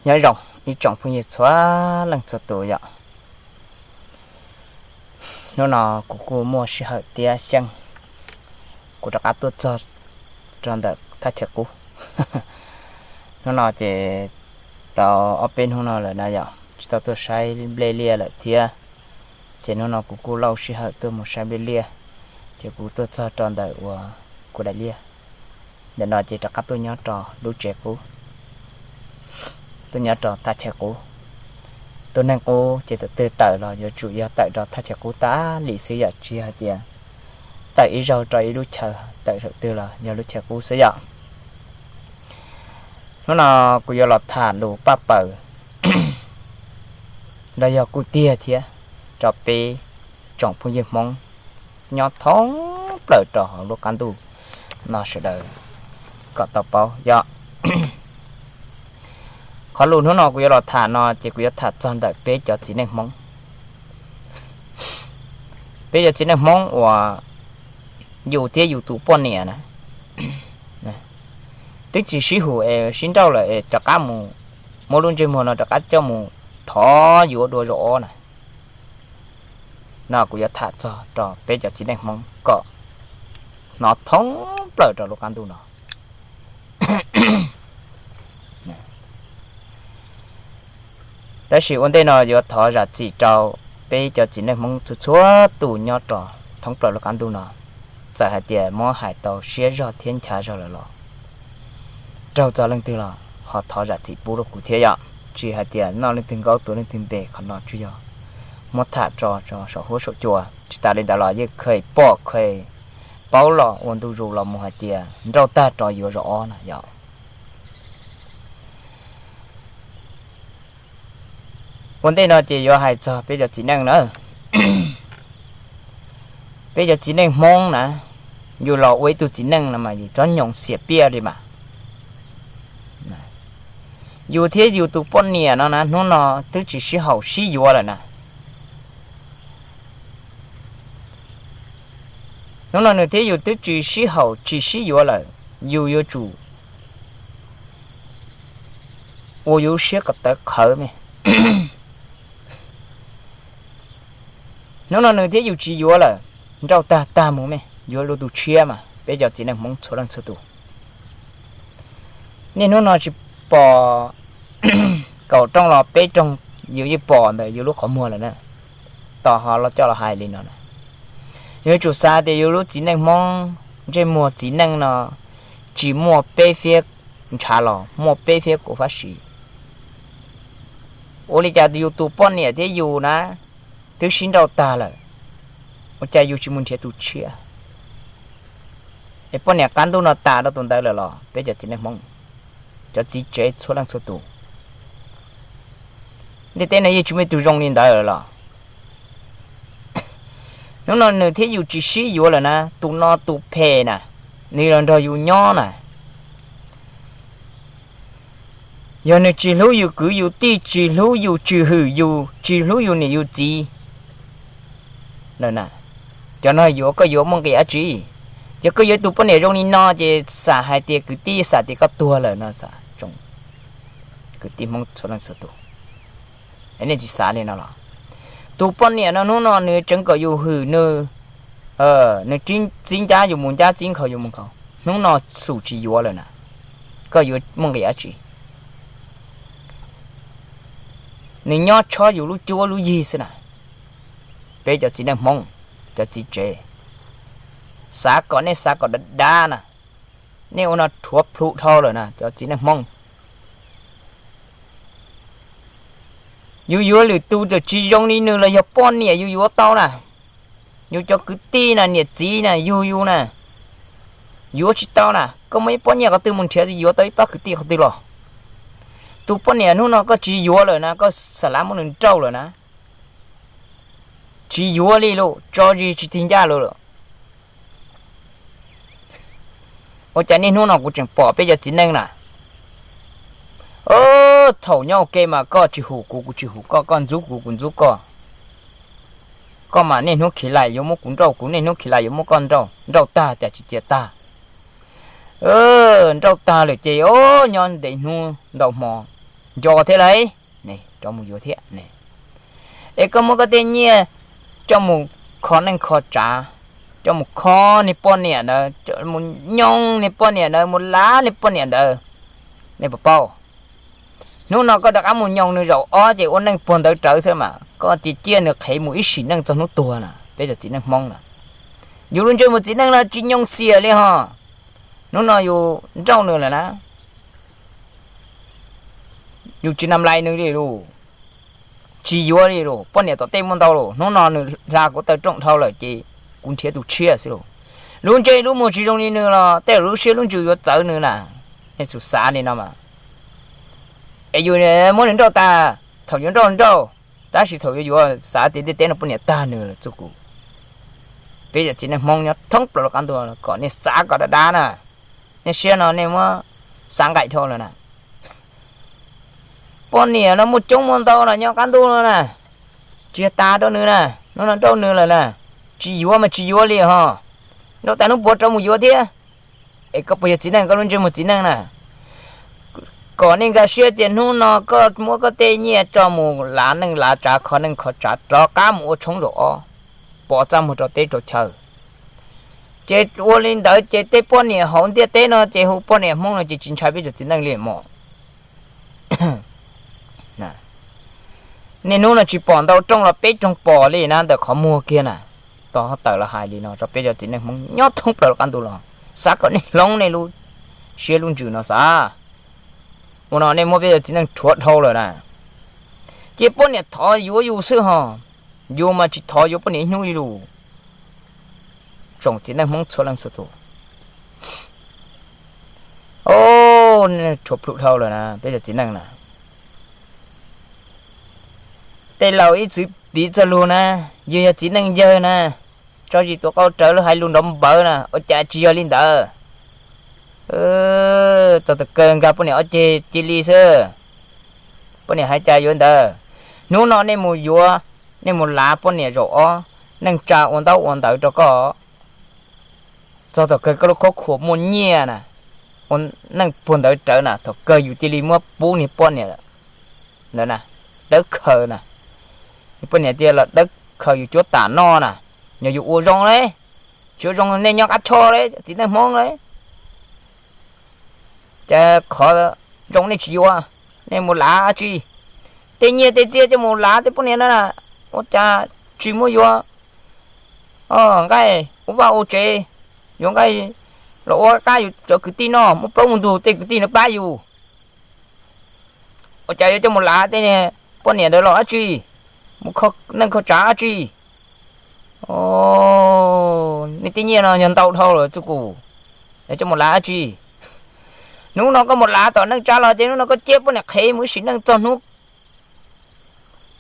Nyob zoo ib tsoom phooj ywg txhua leej txhua tus yom. Hnub no kuv kuj muaj sij hawm thiab xyeej, kuv rov qab tuaj txog rau ntawm thaj chaw qub. Hnub no ces tau ob peb hnub no lawm na yom, tsis tau tuaj saib nplej liaj lawm thiab. Ces hnub no kuv kuj lauj sij hawm tuaj mus saib nplej liaj, ces kuv tuaj txog rau ntawm uas kuv daim liaj. Ntawm no ces rov qab tuaj nyob rau lub tsev qub, tuaj nyob rau thaj chaw qub. Tus neeg qub ces thaum twg tawm los yuav tsum yog tawm rau thaj chaw qub tas li xwb yom, tsis hais tias tawm ib zaug rau ib lub chaw, tawm zaum twg los yog lub chaw qub xwb yom. Hnub no kuv yuav los tham lus paj paws los yog kuj tiag thiab rau peb tsoom phooj ywg Hmoob nyob thoob plaws rau hauv lub qab ntuj no sawv daws kom tau paub yom. Qhov lus hnub no kuv yuav los tham no ces kuv yuav tham txog ntawm peb cov txiv neej Hmoob. Peb cov txiv neej Hmoob uas yus thiab yus tus poj niam na, twb tsis sib hum es sib nrauj lawm es rov qab mus muab lub ntsej muag no rov qab coj mus thov yuav dua zaum ob na. No kuv yuav tham txog rau peb cov txiv neej Hmoob kom hnov thoob plaws rau lub qab ntuj no. Tab sis ua ntej no yuav thov zam txim rau peb cov txiv neej Hmoob txhua txhua tus nyob rau thoob plaws lub qab ntuj no. Txawm hais tias muab hais tau siab zog thiab nchav zog lawm los raug txog leej twg los ho thov zam txim pub rau kuv thiab yom. Tsis hais tias noj leej twg nkaub tuav leej twg npe, qhov no tsuas yog muab tham tso saum huab saum cua. Tsis tas li ntawd los yeej kheev pom kheev paub los ua ntu zus los mus hais tias nrauj tag rov yuav zaum ob na yom. Ua ntej no ces yuav hais txog peb cov txiv neej na. Peb cov txiv neej Hmoob na, yus los ua ib tug txiv neej no mas yus tsob nyoos xiam piaj li mas. Yus thiab yus tus poj niam no na hnub no twb tsis sib haum sib yuav lawm na. Hnub no nws thiab yus twb tsis sib haum tsis sib yuav lawm, yus yuav tsum ua yus siab kom tawv qhawv me. Hnub no nws thiab yus tsis yuav lawm, nrauj tag tag mus me, yuav luag tus tshiab mas peb cov txiv neej Hmoob txhua leej txhua tus. Niaj hnub no tsis pom kaum rooj los peb rooj, yus yeej pom ntawm yus lub qhov muag lawm na, tos ho los coj los hais li no na. Yuav tsum xav tias yus lub txiv neej Hmoob, ntsej muag txiv neej no tsis muaj peb fiab ntshav los muaj peb fiab kuv fab sim. Ua li cas yus tus poj niam thiab yus na twb sib nrauj tag lawm, ua cas yus tsis mus nrhiav tus tshiab? Es poj niam qab ntuj no tas rau tus ntawd lawm los peb cov txiv neej Hmoob, cov txiv tsev txhua leej txhua tus, ntiaj teb no yeej tsis muaj ib tug zoo li ntawd lawm los. Hnub no nws thiab yus tsis sib yuav lawm na, tus no tus phem na, nws los nrog yus nyob na, yog nws tsis hlub yus kwv yus tij, tsis hlub yus, tsis hwm yus, tsis hlub yus niam yus txiv lawm na, cov no yuav koj yuav muaj nqis dab tsi? Yog koj yuav tus poj niam zoo li no ces xam hais tias kwv tij xam tias koj tuag lawm no, kwv tij Hmoob txhua leej txhua tus. Nej tsis xav li no los? Tus poj niam no hnub no nws tseev kom yus hwm nws, nws txib ncab yus mus ncab, txib nkhaus yus mus nkhaus, hnub no xum tsis yuav lawm na, koj yuav muaj nqis dab tsi? Nws nyob tshob yus lub cuab lub yig xwb na. Peb cov txiv neej Hmoob, cov txiv tsev, xav kom nej xav kom dav dav na, nej ua no rhuav plhu dhau lawm na cov txiv neej Hmoob. Yus yuav lwm tus tsis zoo li nws los yog poj niam yus yuav tau na, yus cov kwv tij na, niam txiv na, yug yus na, yuav tsis tau na. Koj muaj ib pob nyiaj qhov twg mus nrhiav yuav tau ib pab kwv tij qhov twg los? Tus poj niam hnub no koj tsis yuav lawm na, koj xa lav muab nws nrauj lawm na, tsis yuav li lawm, tso zis tsis tig ncaj lawm. Ua cas niaj hnub no kuv tseem pom peb cov txiv neej na, thaum nyob ua ke mas koj tsis hum kuv, kuv tsis hum koj, koj ntxub kuv, kuv ntxub koj. Koj mas niaj hnub khiv laim yuav muab kuv nrauj, kuv niaj hnub khiv laim yuav muab koj nrauj, nrauj tag cas tsis cia tag. Nrauj tag lawm ces o, nyob ntev hnub ntau hmo, nco thiab lauj, rov mus yuav thiab. Es koj muab koj tej nyiaj coj mus kho neej kho tsav, coj mus kho niag poj niam ntawd, mus nyoog niag poj niam ntawd, mus lav niag poj niam ntawd, nej puas paub? Hnub no koj rov qab mus nyoog nws zaum ob ces ua neej puag ntawd rawv xwb mas koj cia ciaj nws qhev mus ib sim neej txog hnub tuag na peb cov txiv neej Hmoob na. Yus lub ntsej muag txiv neej no tsis nyoo xiam li ho. Hnub no yus nrauj nws lawm na, yus tsis nam lais nws li lauj, tsis yuav li lauj, poj niam tom tej muaj ntau lauj, hnub no nws hla kuv taw rooj dhau lawm ces kuv nrhiav tus tshiab xwb lauj. Lub ntsej lub muag tsis zoo li nws los tej lub siab lub ntsws yuav txawv nws na. Nej xub xav li no mas, es yus muab nws nrauj tas, thaum yuav nrauj nrauj, tab sis thaum yuav yuav xav tias ntiaj teb no poj niam tag nws lawm txuj kum. Peb cov txiv neej Hmoob nyob thoob plaws lub qab ntuj kom nej xav kom dav dav na, nej siab no nej muab xav nqaim dhau lawm na. Poj niam no muaj coob muaj ntau los nyob qab ntuj no na, tsis yog tas rau nws na, hnub no nrauj nws lawm na, tsis yuav mas tsis yuav li ho, nrauj tas hnub puav rov mus yuav thiab. Es koj puas yog txiv neej, koj lub ntsej muag txiv neej na? Kom nej nkag siab tias hnub no koj muab koj tej nyiaj tso mus lav neej lav tsav kho neej kho tsav rov qab mus ua tshoob zaum ob, pov txaj muag rau teb rau chaw. Ces ua li ntawd ces tej poj niam hauv ntiaj teb no ces hu poj niam Hmoob no ces tsis ntshai peb cov txiv neej li mos. Niaj hnub no tsis pom ntau rooj los peb rooj pom li na ntawm qhov muag kiag na. Tog tawm los hais li no rau peb cov txiv neej Hmoob nyob thoob plaws lub qab ntuj los xav kom nej hloov nej lub siab lub ntsws no xav. Ua no nej muab peb cov txiv neej rhuav dhau lawm na. Cia poj niam thov yuav yus xwb ho, yus mas tsis thov yuav poj niam ib hnub li lus. Tsoom txiv neej Hmoob txhua leej txhua tus, rhuav plhu dhau lawm na peb cov txiv neej na. Tej laus ib txwm piv txog lus na, yus yog txiv neej yawg na, tso zis tuav qau rawv lub hais lus nrov npawv na, ua cas tsis yog li ntawd. Txog tus kawg nkag poj niam ob ceg cia li xwb. Poj niam hais cas yuav ntawd. Hnub no nej mus yuav, nej mus lav poj niam zaum ob, neej tsa ua ntaub ua ntawv rau koj. Txog thaum kawg koj lub khaub khuam muaj nyiaj na, ua neej puag ntawd rawv na, thaum kawg yus cia li muab pub niag poj niam ntawd na, dawb khaws na. Niag poj niam tias los dawb khaws yus cuab tam noj na, yog yus ua zoo li, tsis ua zoo nej nyob qab choj li txiv neej Hmoob li. Cas qhov zoo nej tsis yuav, nej mus lav dab tsi? Tej nyiaj tej txiaj coj mus lav tej poj niam na, ua cas tsis muab yuav nqaij ua vaj ua tsev, yuav nqaij los ua qab yus cov kwv tij noj, muab plaub mus ntug tej kwv tij no pab yus. Ua cas yuav coj mus lav tej poj niam ntawd los dab tsi? Mus kho neej kho tsav dab tsi? Nej tej nyiaj no yog ntau dhau lawm txuj kum, yuav coj mus lav dab tsi? Hnub no koj mus lav tom neej tsa los ces hnub no koj ciaj poj niam qhev mus ib sim neej txog hnub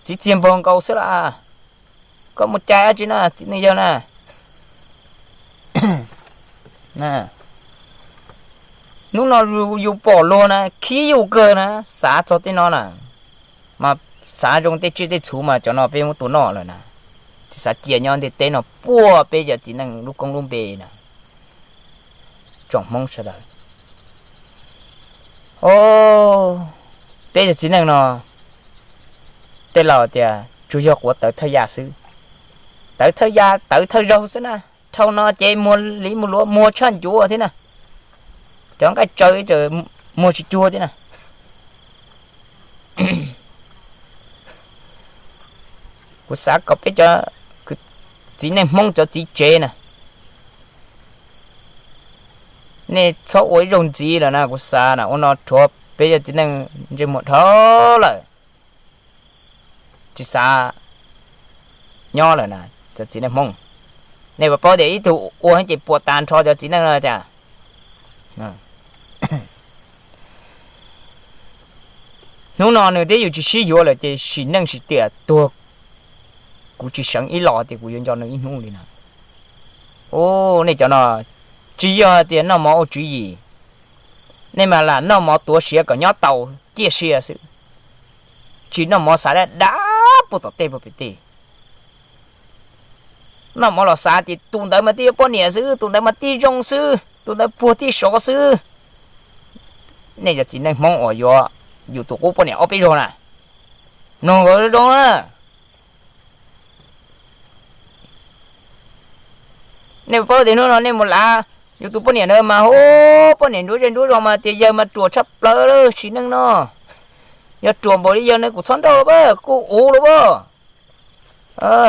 txiv txiag npaug nkaus xwb las. Koj mus cai dab tsi na txiv neej yawg na? Hnub no yus pom luag na khib yus kawg na, xav txog tej no na, mas xav zoo tej tsiaj tej txhu mas cov no peb muab tua noj lawm na, tsis xav cia nyob ntiaj teb no puag peb cov txiv neej lub koob lub npe na. Tsoom Hmoob sawv daws, peb cov txiv neej no tej laus tias tsuas yog quav tawv thawj yaj xwb, tawv thawj yaj tawv thawj zaug xwb na, dhau no ces muag li muag luav muag tshaj ncuav thiab na, cov nqaij tsaws muag tsis cuag thiab na. Kuv xav kom peb cov txiv neej Hmoob cov txiv tsev na, nej txhob ua ib zaug ntxiv lawm na, kuv xav na ua no rhuav peb cov txiv neej ntsej muag dhau lawm, tsis xav nyob lawm na. Cov txiv neej Hmoob, nej puas paub tias ib tug ua ces puas tas nrho cov txiv neej no cas? Hnub no nws twb yus tsis sib yuav lawm ces sim neej sim tiam tuag kuv tsis seev ib los tias kuv yuav nco nws ib hnub li na. Ub, nej cov no tsis yog tias noj mov ua tswv yim, nej mas lam noj mov tuav siav kom nyob tau ciaj sia xwb, tsis noj mov xav dab dab puag tom tej puag pem tej. Noj mov los xav tias tus ntawd mas tib yuav poj niam xwb, tus ntawd mas tib zoo xwb, tus ntawd puag tib sov xwb. Nej cov txiv neej Hmoob uas yuav yus tus qub poj niam ob peb zaug na. Mloog nkawd zoo na. Nej paub tias hnub no nej mus lav yus tus poj niam ntawd mas hu, poj niam nruab zej nruab zos mas tias yawg mas ruam tshaj plaws lawm sim neej no. Yog ruam npaum li yawg ne kuv txhob nrauj los pab, kuj uv los pab.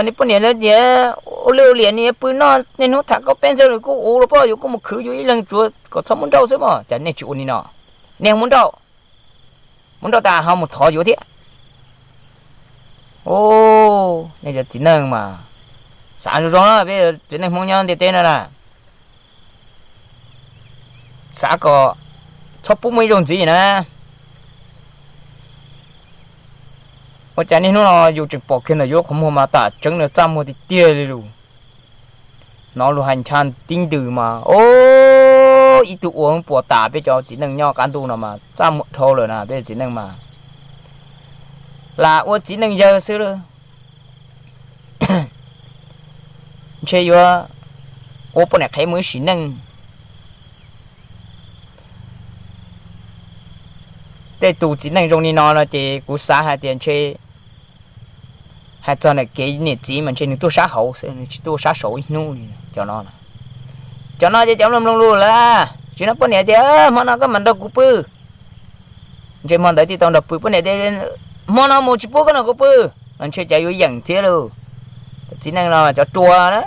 Nej poj niam ntawd tias ua lwj ua liam, nws pw noj niaj hnub tham koj peb ntxawg, nws kuj uv los pab, yuav kuj mus khwv yus ib leeg tsuav kom txhob muab nrauj xwb mas. Cas nej tsis ua li no? Nej muab nrauj, muab nrauj tas ho mus thov yuav thiab. Nej cov txiv neej mas xav zoo zoo na, peb txiv neej Hmoob nyob ntiaj teb no na, xav kom txhob pub muaj ib zaug ntxiv na. Ua cas niaj hnub no yus tseem pom kiag ntawm yus qhov muag mas tam tseeb no txaj muag tiag tiag li lus. Hnov lus hais ncha tib ntws mas, o, ib tug ua puas tas peb cov txiv neej nyob qab ntuj no mas txaj muag dhau lawm na peb txiv neej mas. Lam ua txiv neej yawg xwb lawm, ntshe yuav ua poj niam qhev mus ib sim neej. Tej tus txiv neej zoo li no no ces kuv xav hais tias ntshe hais txog ntawm kev niam txiv mas ntshe nws tuaj sab hauv xwb, nws tsis tuaj sab saud ib hnub li cov no. Cov no ces cov mloog mloog lus lawm, tsis no poj niam tias hmo no koj mam nrog kuv pw, ntshe hmo ntawd thiaj tau nrog pw. Poj niam tias hmo no mus tsis pub koj nrog kuv pw, mas ntshe cov yuav yeem thiab lauj. Cov txiv neej no cov ruam na,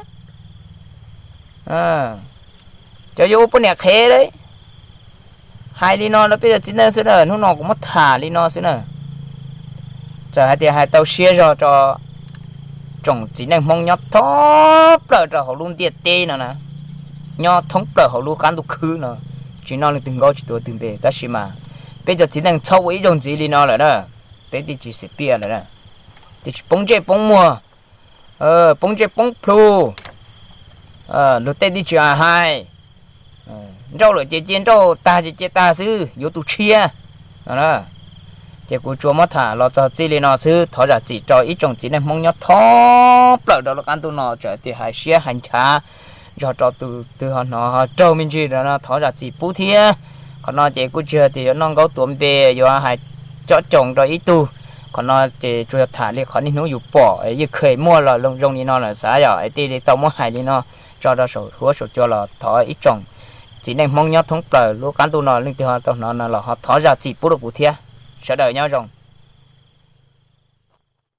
cov yuav ua poj niam qhev lauj. Hais li no rau peb cov txiv neej xwb na, hnub no kuv muab tham li no xwb na. Txawm hais tias hais tau siab zog rau tsoom txiv neej Hmoob nyob thoob plaws rau hauv lub ntiaj teb no na, nyob thoob plaws hauv lub qab ntuj khwb no, tsis noj leej twg nkaub tsis tuav leej twg npe, tab sis mas peb cov txiv neej txhob ua ib zaug ntxiv li no lawm na. Peb twb tsis xim piaj lawm, twb tsis poob ntsej poob muag, poob ntsej poob plhu. Luag tej twb tsis hais, nrauj lawm ces cia nrauj, tag ces cia tag xwb, yuav tus tshiab no. Ces kuv tsuas muab tham los txog txij li no xwb, thov zam txim rau ib tsoom txiv neej Hmoob nyob thoob plaws rau lub qab ntuj no, txawm tias hais siab hais nchav zog rau tus twg ho hnov ho raug me ntsis no thov zam txim pub thiab. Qhov no ces kuj tsis hais tias yuav noj nkaub tuav npe, yuav hais cob coos rau ib tug. Qhov no ces tsuas yog tham li qhov niaj hnub yus pom yeej kheev muaj los zoo li no lawm xav yom, es thiaj li tau muab hais li no tso rau saum huab saum cua los thov ib tsoom txiv neej Hmoob nyob thoob plaws lub qab ntuj no leej twg ho tau hnov no los ho thov zam txim pub rau kuv thiab. Sawv daws nyob zoo.